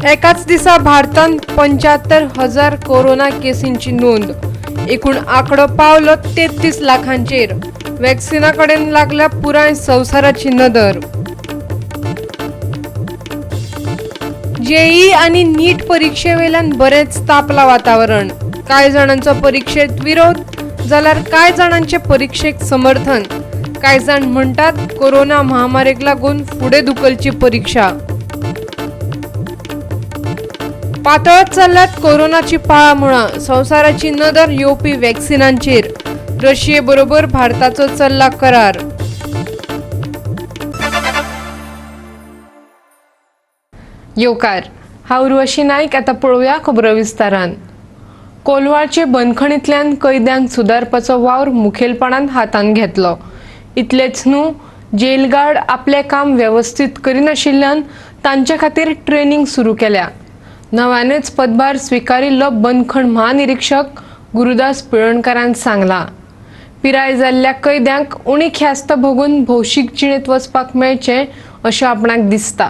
एकाच दिसा भारतांत 75,000 कोरोना केसींची नोंद. एकूण आंकडो पावलो 33 लाखांचेर. वॅक्सिना कडेन लागल्या पुराय संवसाराची नदर. जेई आनी नीट परिक्षेवेल्यान बरेंच तापला वातावरण. कांय जाणांचो परिक्षेत विरोध जाल्यार कांय जाणांचे परिक्षेक समर्थन. कांय जाण म्हणटात कोरोना महामारीक लागून फुडें धुकलची परिक्षा. पातळत चल्ल्यात कोरोनाची पाळामुळां. संवसाराची नदर येवपी वॅक्सिनांचेर. रशिये बरोबर भारताचो चल्ला करार. येवकार, हांव उर्वशी नायक. आतां पळोवया खबरो विस्तारान. कोलवाळचे बंदखणींतल्यान कैद्यांक सुदारपाचो वावर मुखेलपणान हातांत घेतलो. इतलेंच न्हू, जेलगार्ड आपलें काम वेवस्थीत करिनाशिल्ल्यान तांचे खातीर ट्रेनींग सुरू केल्या. नव्यानच पदभार स्विकारिल्लो बंदखण म्हानिरिक्षक गुरुदास पिळर्णकारान सांगलां, पिराय जाल्ल्या कैद्यांक उणी ख्यास्त भोगून भौशीक जिणेंत वचपाक मेळचें अशें आपणाक दिसता.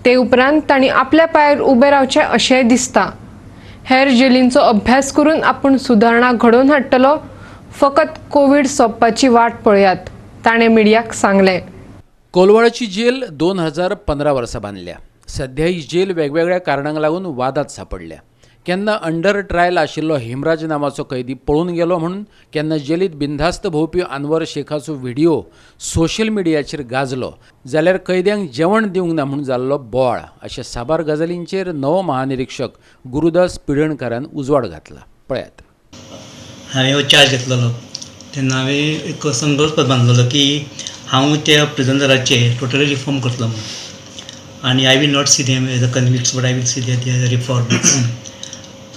ते उपरांत तांणी आपल्या पांयार उबें रावचें अशेंय दिसता. हेर जेलींचो अभ्यास करून आपूण सुदारणा घडोवन हाडटलो. फकत कोवीड सोंपपाची वाट पळयात, ताणें मिडियाक सांगलें. कोलवाळची जेल 2015 वर्सा बांदल्या. सध्या ही जेल वेगवेगळ्या कारणांक लागून वादात सापडल्या. केन्ना अंडर ट्रायल आशिल्लो हेमराज नांवाचो कैदी पळून गेलो म्हणून, केन्ना जेलीत बिनधास्त भोंवपी अनवर शेखाचो व्हिडिओ सोशल मिडियाचेर गाजलो, जाल्यार कैद्यांक जेवण दिवंक ना म्हूण जाल्लो बोवाळ, अशा साबार गजालींचेर नवो महानिरिक्षक गुरुदास पिळर्णकारान उजवाड घातला. पळयात. हांवें हो चार्ज घेतलेलो तेन्ना हांवें एक संकल्प बांदलेलो की हांव त्या प्रिजनराचे टोटली रिफॉर्म करतलो म्हणून आनी I will not see them as a convicts, but I will see them as a reformers.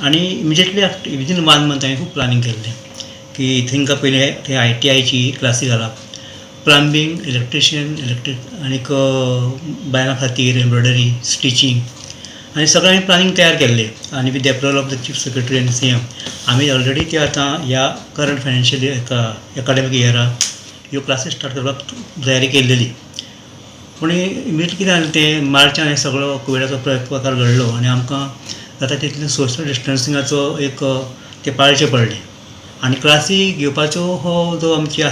आनी immediately after within one month हांवें खूब प्लानींग केल्लें की थंयका पयलीं थंय आयटीआयची क्लासी घालप, प्लंबींग, इलेक्ट्रिशियन, इलेक्ट्रीक आनीक बायलां खातीर एम्ब्रॉयडरी, स्टिचींग आनी सगळें हांवें प्लानींग तयार केल्लें. आनी with the approval of the chief secretary आनी सीएम आमी ऑलरेडी ते आतां ह्या करंट फायनान्शियल एका एकाडेमीक इयराक ह्यो क्लासीस स्टार्ट करपाक तयारी केल्लेली. पूण इमिजिएटली कितें जालें तें मार्चान हें सगळो कोविडाचो प्रकार घडलो आनी आमकां जाता तितलें सोशल डिस्टन्सिंगाचो एक तें पाळचें पडलें आनी क्लासी घेवपाचो हो जो आमचे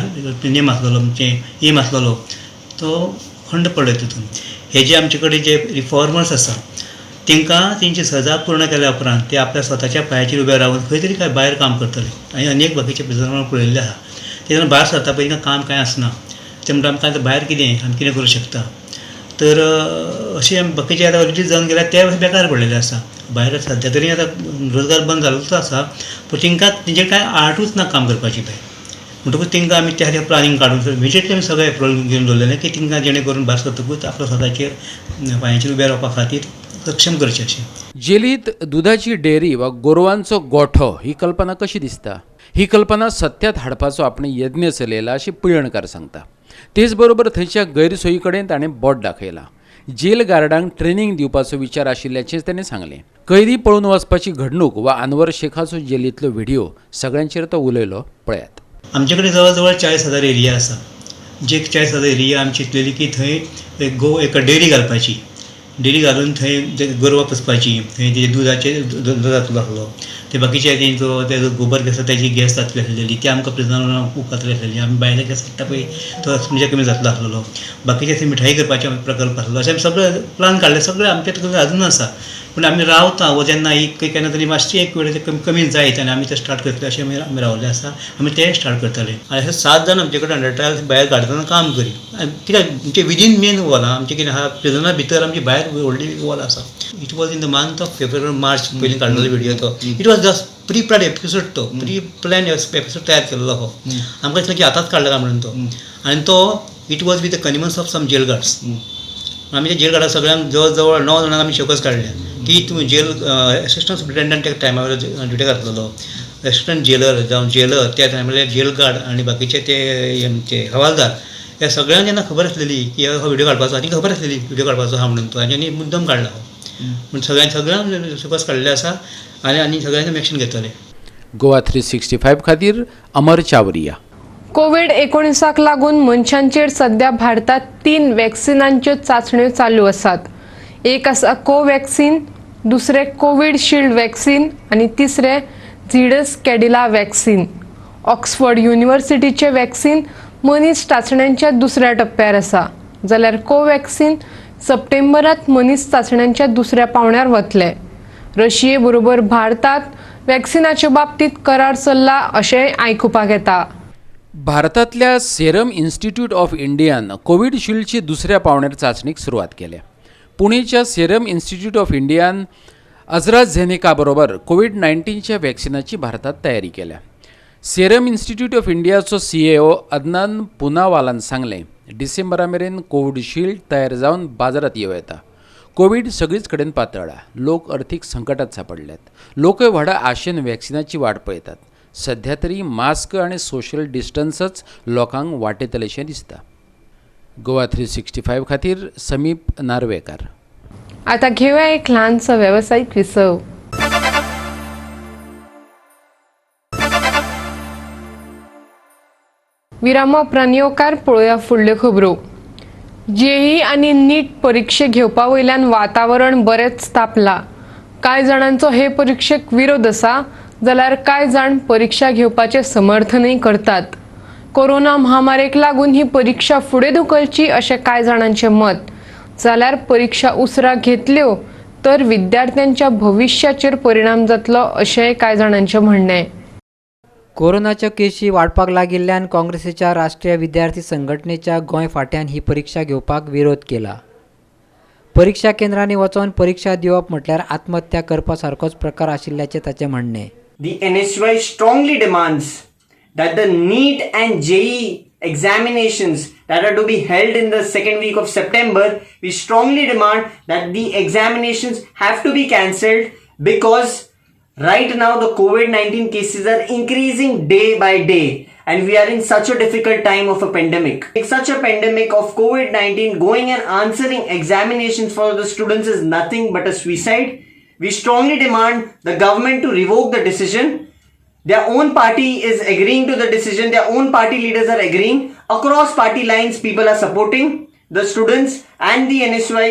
नेम आसलेलो, आमचें एम आसलेलो, तो खंड पडलो. तितून हे जे आमचे कडेन जे रिफॉर्मर्स आसा, तांकां तेंची सजा पूर्ण केल्या उपरांत ते आपल्या स्वताच्या पांयाचेर उबे रावन खंय तरी काय भायर काम करतले. आनी अनेक बाकीचे प्रिजनर पळयल्ले आसा, ते जेन्ना भायर सरता पळय, तांकां काम कांय आसना. ते म्हणटा, आमकां आतां भायर कितें, आमी कितें करूं शकता? तर अशें आमी बाकीचे आतां रिलीज जावन गेल्यार ते बेकार पडलेले आसा भायर. सद्या तरी आतां रोजगार बंद जाल्लोच आसा, पूण तांकां तेंचेर कांय आर्टूच ना काम करपाची भायर. म्हणटकूच तांकां आमी त्या खातीर प्लानींग काडून इमिजिएटली आमी सगळें एप्रुवल घेवन दवरलेलें की तांकां जेणे करून भायर सरतकूच आपल्या स्वताचेर पांयाचेर उबे रावपा खातीर सक्षम करचें अशें. जेलीत दुदाची डेअरी वा गोरवांचो गोठो ही कल्पना कशी दिसता? ही कल्पना सत्यात हाडपाचो आपणे यज्ञ चलयला अशें पिळर्णकार सांगता. तेच बरोबर थंयच्या गैरसोयी कडेन ताणें बोट दाखयलां. जेल गार्डांक ट्रेनींग दिवपाचो विचार आशिल्ल्याचें ताणें सांगलें. कैदी पळून वचपाची घडणूक वा अनवर शेखाचो जेलींतलो व्हिडिओ, सगळ्यांचेर तो उलयलो. पळयात. आमचे कडेन जवळ जवळ 40,000 एरिया आसा. जे 40,000 एरिया आमची चिंतलेली की थंय एक गो एक डेअरी घालपाची. डेअरी घालून थंय ते गोरवां पोसपाची, थंय ते दुदाचे दूद जातलो आसलो, ते बाकीचे तेंचो ते गोबर गॅस, ताची गॅस जातली आसलेली, ती आमकां प्रिजनरांक खूब जातली आसलेली. आमी भायले गॅस काडटा पळय, तो म्हणजे कमी जातलो आसलेलो. बाकीचे थंय मिठाई करपाचे प्रकल्प आसलो. अशें आमी सगळे प्लान काडले. सगळे आमचे तकलेन अजून आसा, पूण आमी रावता वो जेन्ना एक केन्ना तरी मातशी एक वेळ कमी कमी जायत आनी आमी ते स्टार्ट करतले अशें आमी रावले आसा. आमी ते स्टार्ट करतले. आनी अशे सात जाण आमचे कडेन अंडर ट्रायल भायर गार्डनान काम करी. आनी कित्याक आमचे विदीन मेन वॉल आमचे कितें आहा, प्रिजना भितर आमची भायर व्हडली वॉल आसा. It was in the month of February, March पयलीं काडलेलो व्हिडियो तो. It was just pre plan episode. तो प्री प्लॅन एपिसोड तयार केल्लो हो. आमकां दिसलें की आतांच काडला काय म्हणून तो. आनी तो it was with the connivance of some jail guards. आमी जेल गार्डा सगळ्यांक जवळ जवळ णव जाणांक आमी शोकॉज काडल्या की तूं जेल एसिस्टंट सुप्रिटेंडंट त्या टायमा वेळार ड्युटेक आसलेलो, एसिस्टंट जेलर जावं जेलर त्या टायमा जेल गार्ड आनी बाकीचे ते आमचे हवालदार, ह्या सगळ्यांक जेन्ना खबर आसलेली की हो व्हिडिओ काडपाचो आहा, तांकां खबर आसलेली व्हिडिओ काडपाचो आहा म्हणून तो हांच्यांनी मुद्दम काडला हो म्हण सगळ्यांक शोकॉज काडलेले आसा आनी आनी सगळ्यांनी आमी एक्शन घेतले. गोवा 365 खातीर अमर चावरिया. कोविड 19 लागून मनशांचेर सध्या भारतात तीन वॅक्सिनांच्यो चाचण्यो चालू आसात. एक आसा कोवॅक्सिन. दुसरें कोविडशिल्ड वॅक्सिन आनी तिसरें झिडस कॅडिला वॅक्सिन. ऑक्सफर्ड युनिव्हर्सिटीचें वॅक्सिन मनीस चांचण्यांच्या दुसऱ्या टप्प्यार आसा, जाल्यार कोवॅक्सिन सप्टेंबरांत मनीस चांचण्यांच्या दुसऱ्या पावंड्यार वतले. रशिये बरोबर भारतांत वॅक्सिनाचे बाबतींत करार चल्ला अशेंय आयकुपाक येता. भारतांतल्या सेरम इन्स्टिट्यूट ऑफ इंडियान कोविडशिल्डची दुसऱ्या पावंड्यार चांचणेक सुरवात केल्या. पुणेच्या सेरम इन्स्टिट्यूट ऑफ इंडियान अझ्राझेनेका बरोबर कोविड 19च्या वॅक्सिनाची भारतांत तयारी केल्या. सेरम इन्स्टिट्यूट ऑफ इंडियाचो सीएओ अदनान पुनावालान सांगलें, डिसेंबरा मेरेन कोविडशिल्ड तयार जावन बाजारांत येवं येता. कोविड सगळीच कडेन पातळ्ळा. लोक अर्थीक संकटात सांपडल्यात. लोकय व्हडा आशेन वॅक्सिनाची वाट पळयतात. सध्या तरी मास्क आनी सोशल डिस्टन्सच लोकांक वाटयतलेशें दिसता. गोवा 365 खातीर समीप नार्वेकार. आता घेवया एक ल्हानसो वेवसायीक विसव. विरामा उपरांत येवकार. पळोवया फुडल्यो खबरो. जेई आनी नीट परिक्षे घेवपा वयल्यान वातावरण बरेंच तापलां. कांय जाणांचो हे परिक्षेक विरोध आसा, जाल्यार कांय जाण परिक्षा घेवपाचें समर्थनय करतात. कोरोना महामारेक लागून ही परिक्षा फुडें धुकलची अशें कांय जाणांचें मत, जाल्यार परिक्षा उसरां घेतल्यो तर विद्यार्थ्यांच्या भविश्याचेर परिणाम जातलो अशेंय कांय जाणांचें म्हणणें. कोरोनाच्यो केशी वाडपाक लागिल्ल्यान काँग्रेसीच्या राष्ट्रीय विद्यार्थी संघटनेच्या गोंय फांट्यान ही परिक्षा घेवपाक विरोध केला. परिक्षा केंद्रांनी वचोन परिक्षा दिवप म्हटल्यार आत्महत्या करपा सारकोच प्रकार आशिल्ल्याचें ताचें म्हणणें. The NSUI strongly demands that the NEET and JEE examinations that are to be held in the second week of September, we strongly demand that the examinations have to be cancelled because right now the COVID-19 cases are increasing day by day and we are in such a difficult time of a pandemic. Such a pandemic of COVID-19, going and answering examinations for the students is nothing but a suicide. We strongly demand the government to revoke the decision. Their own party is agreeing to the decision. Their own party leaders are agreeing. Across party lines, people are supporting the students and the NSUI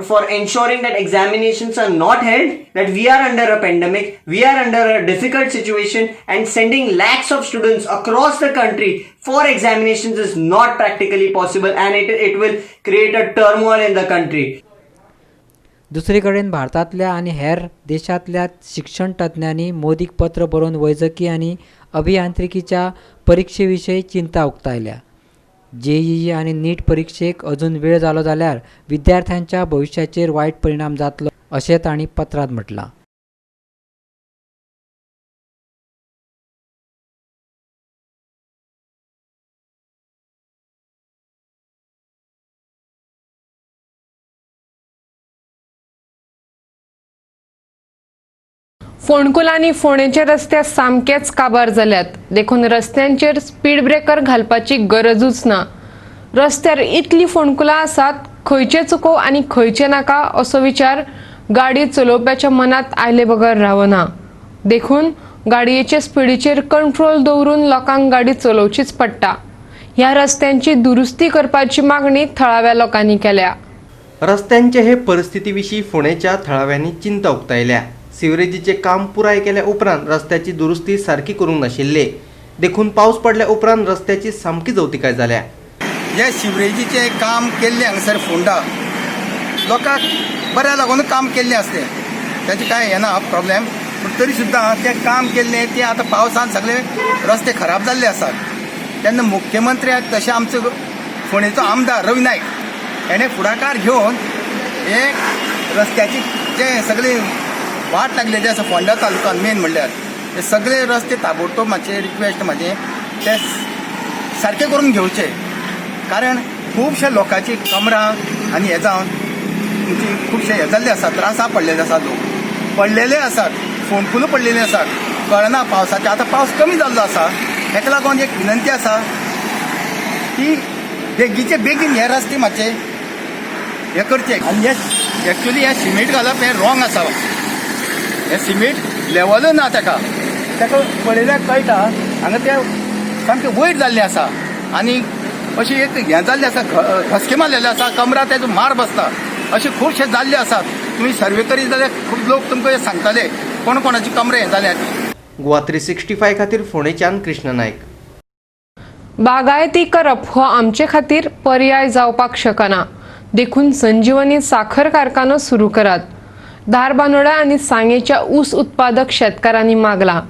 for ensuring that examinations are not held, that we are under a pandemic, we are under a difficult situation, and sending lakhs of students across the country for examinations is not practically possible, and it will create a turmoil in the country. दुसरे कडेन भारतांतल्या आनी हेर देशांतल्या शिक्षण तज्ञांनी मोदीक पत्र बरोवन वैजकी आनी अभियांत्रिकीच्या परिक्षे विशीं चिंता उक्तायल्या. जेईई आनी नीट परिक्षेक अजून वेळ जालो जाल्यार विद्यार्थ्यांच्या भविश्याचेर वायट परिणाम जातलो अशें तांणी पत्रांत म्हटलां. फोंडकुलांनी फोंडेचे रस्ते सामकेच काबार जाल्यात, देखून रस्त्यांचेर स्पीड ब्रेकर घालपाची गरजूच ना. रस्त्यार इतली फोंडकुलां आसात, खंयचे चुको आनी खंयचे नाका असो विचार गाडी चलोवप्याच्या मनांत आयले बगर रावना. देखून गाडयेचे स्पिडीचेर कंट्रोल दवरून लोकांक गाडी चलोवचीच पडटा. ह्या रस्त्यांची दुरुस्ती करपाची मागणी थळाव्या लोकांनी केल्या. रस्त्यांचे हे परिस्थिती विशीं फोंडेच्या थळाव्यांनी चिंता उक्तायल्या. सिवरेजीचें काम पुराय केल्या उपरांत रस्त्याची दुरुस्ती सारकी करूंक नाशिल्ली, देखून पावस पडल्या उपरांत रस्त्याची सामकी जवतिकाय जाल्या. हे सिवरेजीचें काम केल्लें हांगासर फोंडा लोकांक बऱ्या लागून काम केल्लें आसलें, ताचें कांय हें ना प्रॉब्लेम, पूण तरी सुद्दां तें काम केल्लें तें आतां पावसान सगळे रस्ते खराब जाल्ले आसात. तेन्ना मुख्यमंत्री तशें आमचो फोंडेचो आमदार रवी नायक हेणें फुडाकार घेवन हे रस्त्याची जे सगळे वाट लागलेली आसा फोंडा तालुक्यान मेन म्हणल्यार हे सगळे रस्ते ताबडतोब मातशे रिक्वेस्ट म्हाजें ते सारके करून घेवचे, कारण खुबशे लोकांची कमरां आनी हे जावन तुमची खुबशे हे जाल्ले आसा, त्रासा पडलेले आसा, लोक पडलेले आसात, फोंडकुलां पडलेली आसात, कळना पावसाचे. आतां पावस कमी जाल्लो आसा, हेका लागून एक विनंती आसा की बेगीचे बेगीन हे रस्ते मातशे हे करचे. आनी हे एक्चुली हे सिमेंट घालप हें रॉंग आसा. हे सिमेंट लेवलूय ना ताका, ताका पळयल्यार कळटा हांगा ते सामकें वयर जाल्लें आसा आनी अशी एक हें जाल्लें आसा, घसके मारलेले आसा, कमरा तेजो मार बसता, अशे खुबशे जाल्ले आसात. तुमी सर्वे करीत जाल्यार खूब लोक तुमकां सांगतले कोण कोणाची कमरे हें जाल्या ती. गोवा 365 खातीर फोंडेच्यान कृष्ण नायक. बागायती करप हो आमचे खातीर पर्याय जावपाक शकना, देखून संजीवनी साखर कारखानो सुरू करात. धारबांदोडा आनी सांगेच्या ऊस उत्पादक शेतकारांनी मागला.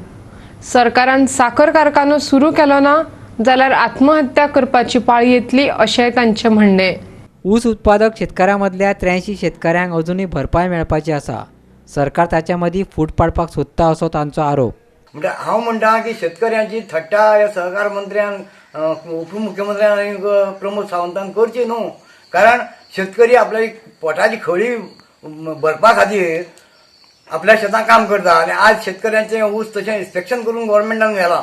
सरकारान साखर कारखानो सुरू केलो ना जाल्यार आत्महत्या करपाची पाळी येतली अशेंय तांचें म्हणणें. ऊस उत्पादक शेतकारां मदल्या 83 शेतकाऱ्यांक अजुनूय भरपाय मेळपाची आसा. सरकार ताच्या मदीं फूट पाडपाक सोदता असो तांचो आरोप. म्हणटा हांव म्हणटा की शेतकऱ्यांची थट्टा ह्या सहकार मंत्र्यान, उपमुख्यमंत्र्यान आनी प्रमोद सावंतान करची न्हू. कारण शेतकरी आपल्या पोटाची खळी भरपा खातीर आपल्या शेतां काम करता आनी आज शेतकऱ्यांचें ऊस तशें इन्स्पेक्शन करून गोवोरमेंटान व्हेलां.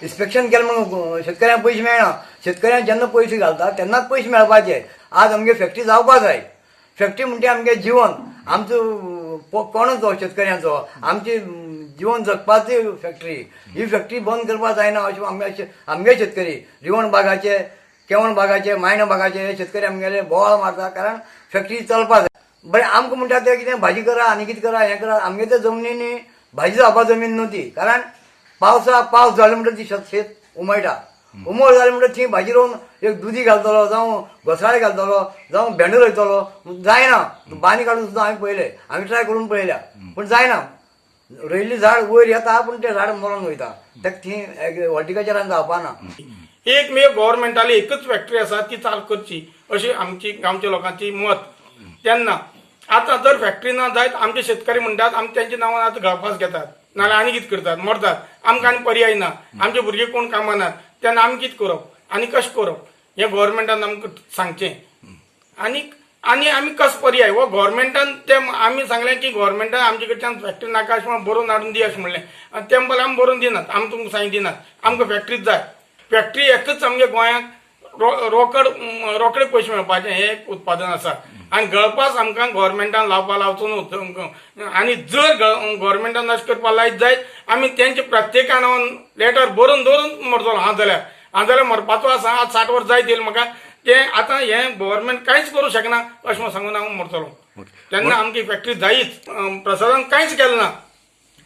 इन्स्पेक्शन केलें म्हणून शेतकऱ्यांक पयशे मेळना. शेतकऱ्यांक जेन्ना पयशे घालता तेन्नाच पयशे मेळपाचे. आज आमगे फॅक्टरी जावपा जाय. फॅक्टरी म्हणजे आमगे जिवन, आमचो कोणूच तो शेतकऱ्यांचो, आमची जिवन जगपाची फॅक्टरी. ही फॅक्टरी बंद करपाक जायना अशें आमगे आमगे शेतकरी रिवण बागाचे, केवण बागाचे, मायणा बागाचे हे शेतकरी आमगेले बोवाळ मारता. कारण फॅक्टरी चलपा जाय. बरें आमकां म्हणटा ते कितें भाजी करा आनी कितें करा हें करा. आमगे त्या जमनीनी भाजी जावपा जमीन न्हू ती. कारण पावसा पावस जालो म्हणटा ती शेत उमळटा. उमळ जाली म्हणटा थंय भाजी रोवन एक दुदी घालतलो, जावं घोसाळे घालतलो, जावं भेंडो रोयतलो, जायना. बांदी काडून सुद्दां हांवें पळयलें, हांवें ट्राय करून पळयल्या, पूण जायना. रोयिल्लें झाड वयर येता पूण तें झाड मरोन वयता. ताका थंय हॉर्टिकल्चरान जावपाना. एकमेव गव्हर्मेंटाली एकच फॅक्टरी आसा ती चालू करची अशी आमची गांवच्या लोकांची मत. तेन्ना आतां जर फॅक्टरी ना जायत आमचे शेतकरी म्हणटात आमी तेंच्या नांवान आतां गळफास घेतात, नाल्यार आनी कितें करतात, मरतात. आमकां आनी पर्याय ना. आमचे भुरगे कोण कामां नात, तेन्ना आमी कितें करप आनी कशें करप हें गव्हर्मेंटान आमकां सांगचें. आनी आनी आमी कसो पर्याय हो गव्हर्मेंटान ते आमी सांगलें की गव्हर्मेंटान आमचे कडच्यान फॅक्टरी नाका अशें म्हणून बरोवन हाडून दी अशें म्हणलें. आनी ते म्हणपाक आमी बरोवन दिनात, आमी तुमकां सांग दिनात, आमकां फॅक्टरीच जाय. फॅक्टरी एकच आमगे गोंयांक रोकड रोकडे पयशे मेळपाचें हें एक उत्पादन आसा. आनी गळपास आमकां गव्हर्मेंटान लावपा लावचो न्हू. आनी जर गव्हर्मेंटान अशें करपाक लायत जायत आमी तेंचे प्रत्येका नांवान लेटर बरोवन दवरून मरतलो. हांव जाल्यार हांव जाल्यार मरपाचो आसा. आज 60 वर्स जायत येयलें म्हाका. तें आतां हें गव्हर्मेंट कांयच करूं शकना अशें म्हूण सांगून हांव मरतलो. तेन्ना आमची फॅक्टरी जायच. प्रसादान कांयच केलें ना.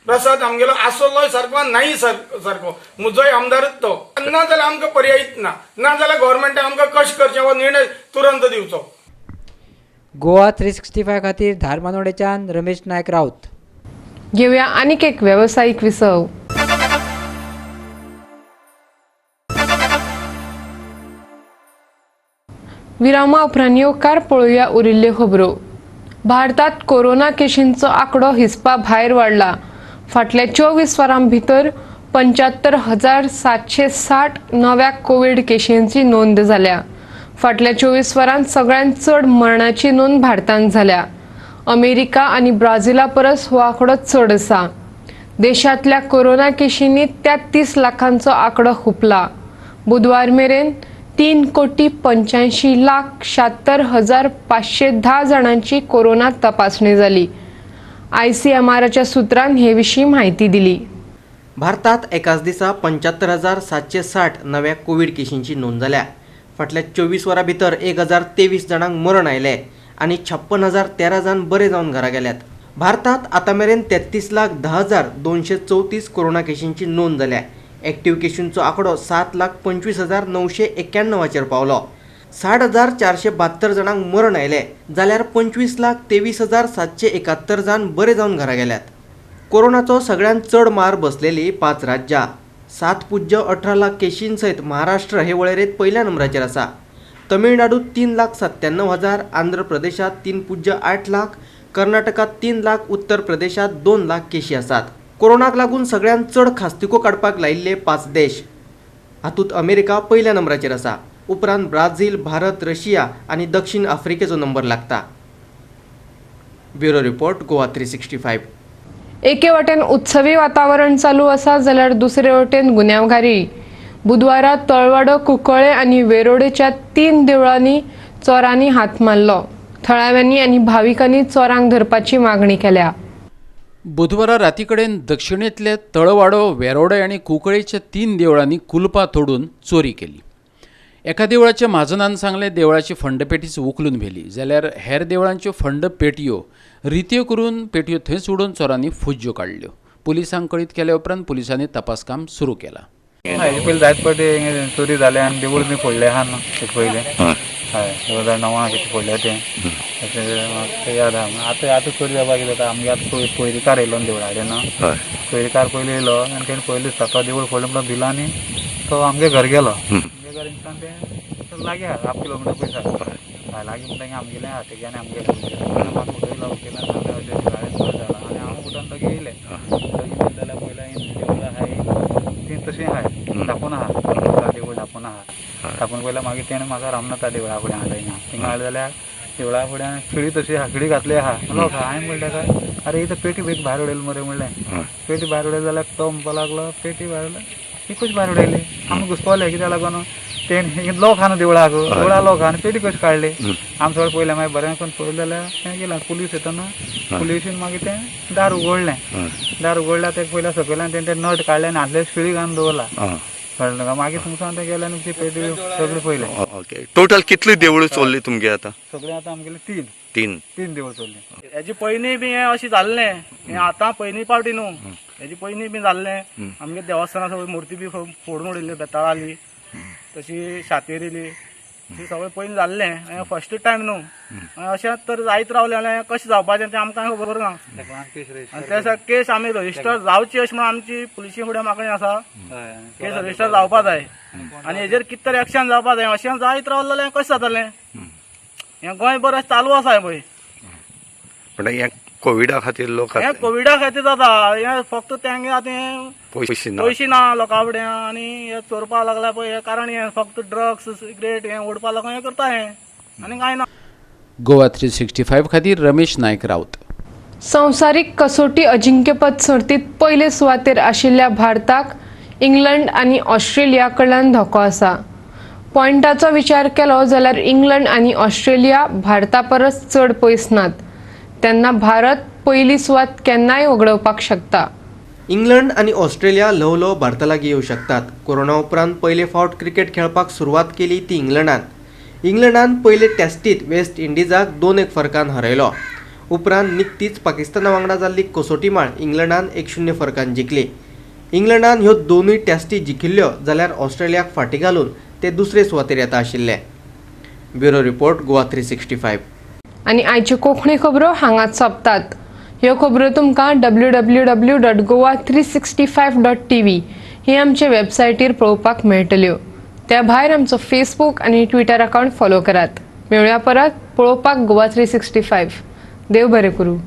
प्रसाद आमगेलो आसलोय सारको नाही सारको म्हजोय आमदारच तो. ना जाल्यार आमकां पर्यायच ना. ना जाल्यार गव्हर्मेंटान आमकां कशें करचें हो निर्णय तुरंत दिवचो. गोवा 365 खातीर धारबांदोडेच्यान रमेश नायक राऊत. घेवया आनीक एक वेवसायीक विसव. विरामा उपरांत येवकार पळोवया उरिल्ल्यो खबरो. भारतात कोरोना केशींचो आंकडो हिसपा भायर वाडला. फाटल्या 24 वरां भितर 75,760 नव्या कोवीड केशींची नोंद जाल्या. फाटल्या 24 वरांत सगळ्यांत चड मरणाची नोंद भारतांत जाल्या. अमेरिका आनी ब्राझिला परस हो आंकडो चड आसा. देशांतल्या कोरोना केशींनी 33 लाखांचो आंकडो हुपला. बुधवार मेरेन 3,85,76,510 जाणांची कोरोना तपासणी जाली. ICMRच्या सूत्रान हे विशीं म्हायती दिली. भारतात एकाच दिसा 75,760 नव्या कोवीड केशींची नोंद जाल्या. फाटल्या 24 वरां भितर 1,023 जाणांक मरण आयलें आनी 56,013 जाण बरे जावन घरा गेल्यात. भारतात आतां मेरेन 33,10,234 कोरोना केशींची नोंद जाल्या. एक्टिव्ह केशींचो आंकडो 7,25,991 पावलो. 60,472 जाणांक मरण आयलें जाल्यार 25,23,771 जाण बरे जावन घरा गेल्यात. कोरोनाचो सगळ्यांत चड मार बसलेली 5 राज्यां. 7.18 लाख केशीं सयत महाराष्ट्र हे वळेरेंत पयल्या नंबराचेर आसा. तमिळनाडू 3,97,000, आंध्र प्रदेशांत 3.8 लाख, कर्नाटकांत 3 लाख, उत्तर प्रदेशांत 2 लाख केशी आसात. कोरोनाक लागून सगळ्यांत चड खास्तिको काडपाक लायिल्ले 5 देश. हातूंत अमेरिका पयल्या नंबराचेर आसा. उपरांत ब्राझील, भारत, रशिया आनी दक्षिण आफ्रिकेचो नंबर लागता. Bureau report, Goa 365. एके वटेन उत्सवी वातावरण चालू आसा जाल्यार दुसरे वटेन गुन्यांवकारी. बुधवारा तळवाडो, कुंकळे आनी वेरोडेच्या 3 देवळांनी चोरांनी हात मारलो. थळाव्यांनी आनी भाविकांनी चोरांक धरपाची मागणी केल्या. बुधवारा रातीकडेन दक्षिणेंतले तळवाडो, वेरोडे आनी कुंकळेच्या 3 देवळांनी कुलपां तोडून चोरी केली. एका देवळाच्या म्हाजनान सांगलें देवळाची फंड पेटीच उखलून व्हेली, जाल्यार हेर देवळांच्यो फंड पेटयो रित्यो करून पेटयो थंयच उडोवन चोरांनी फुज्ज्यो काडल्यो. पुलिसांक कळीत केल्या उपरांत पुलिसांनी तपासकाम सुरू केलां. हेजे पयलीं जायत फावटी चोरी जाले आनी देवूळ बी फोडलें आहा न्हू ते पयलें. हय, 2009 कितें फोडलें तें तशें याद आहा. आतां आतां चोरी जावपाक कितें जाता, आमगे आतां पयलीकार येयलो न्हू देवळा कडेन, पयलीकार पयलीं येयलो आनी तेणें पयलीं दिसता तो देवूळ फोडलें म्हणून भिलो आनी तो आमगे घर गेलो. आमगे घर हिंगसान तें लागीं आहा, हाफ किलोमिटर पयस आहा. हय, लागीं म्हणटा आमगेलें आहा तेगे आनी आमगेलें. म्हाका उठयलो, उठयलो आनी सांगलें अशें अशें गाडयेन चोरी जाला आनी हांव उठोन लगे येयलें. लगे येयलें जाल्यार पयलें देवूळ आहाय ती तशी आहाय, धापून आहा, देवूळ धापून आहा. धापून पयलें मागीर तेणें म्हाका रामनाथा देवळा फुडें हाडलें. हिंगा थिंगा हाडलें जाल्यार देवळा फुडें खिळी तशी आहा, खिळी घातली आहा. लोक आहा. हांवें म्हणलें ताका, अरे ही तर पेटी बेगी भायर उडयली मरे म्हणलें. पेटी भायर उडयली जाल्यार तो म्हणपाक लागलो पेटी भायर उडयली, ही कशी भायर उडयली. आमी घुसपले कित्याक लागून तेणें लोक आहा न्हू देवळाक, देवळा लोक आहा आनी पेटी कशी काडली. आमी सगळें पयलें, मागीर बरें करून पयलें जाल्यार तें गेलें. पुलीस येतना पुलिशीन मागीर तें दार उगडलें. दार उगडल्यार तें पयलें सकयल्यान आनी तेणें तें नट काडलें आनी आसलें शिळी घालून दवरला. कळ्ळें तुका. मागीर थंयसान तें गेलें आनी ती पेटी सगळें पयलें. ओके, टोटल कितली देवळां चोरली तुमगे आतां? सगळें आतां आमगेलें तीन देवूळ चोरलीं. हेजे पयलीं बी हें अशें जाल्लें, हें आतां पयलीं पावटी न्हू, हेजे पयलीं बी जाल्लें. आमगे देवस्थाना सगळी मुर्ती बी फोडून उडयल्ली, बेताळाली तशी शातेरीली ती सगळें पयलीं जाल्लें. हें फर्स्ट टायम न्हू, अशें तर जायत रावलें जाल्यार कशें जावपाचें तें आमकां खबर ना. आनी त्या केस आमी रजिस्टर जावची अशें म्हणून आमची पुलिशी फुडें मागणी आसा, केस रजिस्टर जावपा जाय आनी हेजेर कितें तरी एक्शन जावपा जाय. अशें जायत रावलें जाल्यार कशें जातलें? हें गोंयभर अशें चालू आसा पळय. पण हें कोविडा खातीर लोक हें कोविडा खातीर जाता. हें फक्त तेंगे आतां पयशे ना, पयशे ना लोकां फुडें आनी हे चोरपाक लागला पळय. हें कारण हें फक्त ड्रग्स सिगरेट हें ओडपा लागून हें करता हें आनी कांय ना. गोवा 365 खातीर रमेश नायक राऊत. संवसारीक कसोटी अजिंक्यपद सर्तीत पयले सुवातेर आशिल्ल्या भारताक इंग्लंड आनी ऑस्ट्रेलिया कडल्यान धोको आसा. पॉयंटाचो विचार केलो जाल्यार इंग्लंड आनी ऑस्ट्रेलिया भारता परस चड पयस नात, तेन्ना भारत पयली सुवात केन्नाय वगडोवपाक शकता. इंग्लंड आनी ऑस्ट्रेलिया ल्हव ल्हव भारता लागीं येवं शकतात. कोरोना उपरांत पयले फावट क्रिकेट खेळपाक सुरवात केली ती इंग्लंडान. इंग्लंडान पयले टॅस्टीत वेस्ट इंडिजाक 2-1 फरकान हरयलो. उपरांत निकतीच पाकिस्ताना वांगडा जाल्ली कसोटी माळ इंग्लंडान 1-0 फरकान जिखली. इंग्लंडान ह्यो दोनूय टॅस्टी जिखिल्ल्यो जाल्यार ऑस्ट्रेलियाक फाटीं घालून ते दुसरे सुवातेर येता आशिल्ले. Bureau report, Goa 365. आनी आयच्यो कोंकणी खबरो हांगाच सोंपतात. ह्यो खबरो तुमकां www.goa365.tv ही आमचे वेबसायटीर पळोवपाक मेळटल्यो. त्या भायर आमचो फेसबूक आनी ट्विटर अकावंट फॉलो करात. मेळुया परत पळोवपाक गोवा 365. देव बरें करूं.